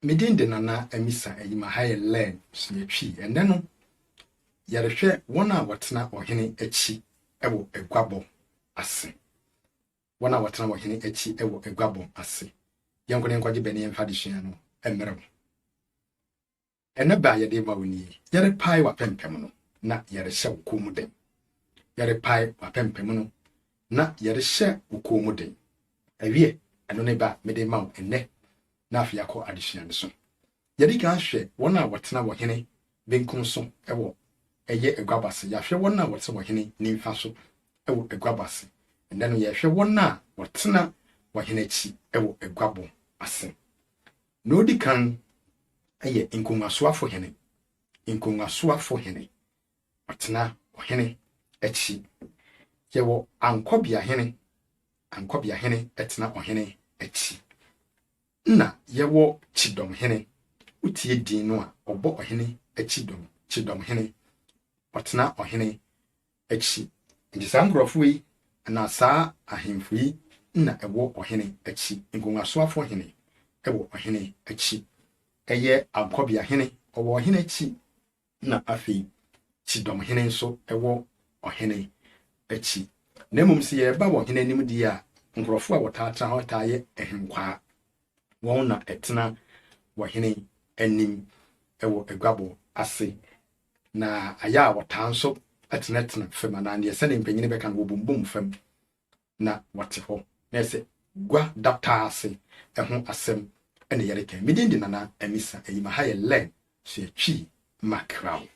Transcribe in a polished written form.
Me din de Nana Amisa Ayima, ha yɛ Learn Sua Twi. Ɛnnɛ no, yɛrehwɛ wɔn a wɔtena ɔhene akyi wɔ aguabɔ ase. Wɔn a wɔtena ɔhene akyi wɔ aguabɔ ase. Yɛnkɔ na yɛnkɔgye bɛ na yɛmfa adesua no mmrɛ wo. Ɛnnɛ bɛ a yɛde rema wo nie, Yɛrepae w'apɛmpɛm no, na yɛrehyɛ wo kɔn mu den. Yɛrepae w'apɛmpɛm no, na yɛrehyɛ wo kɔn mu den. Ɛwiɛ, ɛno ne bɛ a mede rema wo ɛnnɛ, na afei yɛakɔ adesua no so. Yɛadi kan ahwɛ wɔn a wɔtena ɔhene benkum so wɔ ɛyɛ aguabɔ ase. Yɛahwɛ wɔn a wɔte ɔhene nimfa so wɔ aguabɔ ase. Ɛnnɛ no, yɛrehwɛ wɔn a wɔtena ɔhene akyi wɔ aguabɔ ase. Nea odi kan yɛ nkongua-soafo hene. Nkongua-soafo hene, ɔtena ɔhene akyi. Yɛwɔ ankɔbea hene, ankɔbea hene tena ɔhene akyi. Nna yɛwɔ kyidɔm hene, wotie din no a, ɔbɔ ɔhene akyi dɔm, kyidɔm hene, ɔtena ɔhene akyi. Enti saa nkurɔfoɔ yi anaa saa ahemfo yi na ɛwɔ ɔhene akyi. Nkonwasoafo hene wɔ ɔhene akyi. Ɛyɛ Ankɔbea hene, ɔwɔ ɔhene akyi. Na afei Kyidɔm hene nso wɔ ɔhene akyi. Na mmom sɛ yɛreba wɔ ɔhene anim deɛ a, nkurɔfoɔ a wɔtaa tena hɔ taa yɛ ahenkwaa. Wɔn na ɛtena ɔhene anim wɔ aguabɔ ase. Na ayɛ a wɔtaa nso tenatena fam anaa neɛ sɛdeɛ mpanyin bɛka no wɔbumbum fam na wɔte hɔ. Na ɛsɛ gua da taa ase ɛho asɛm ɛna yɛreka. Me din de Nana Amisa Ayima. Ha yɛ Learn Sua Twi Mackerel.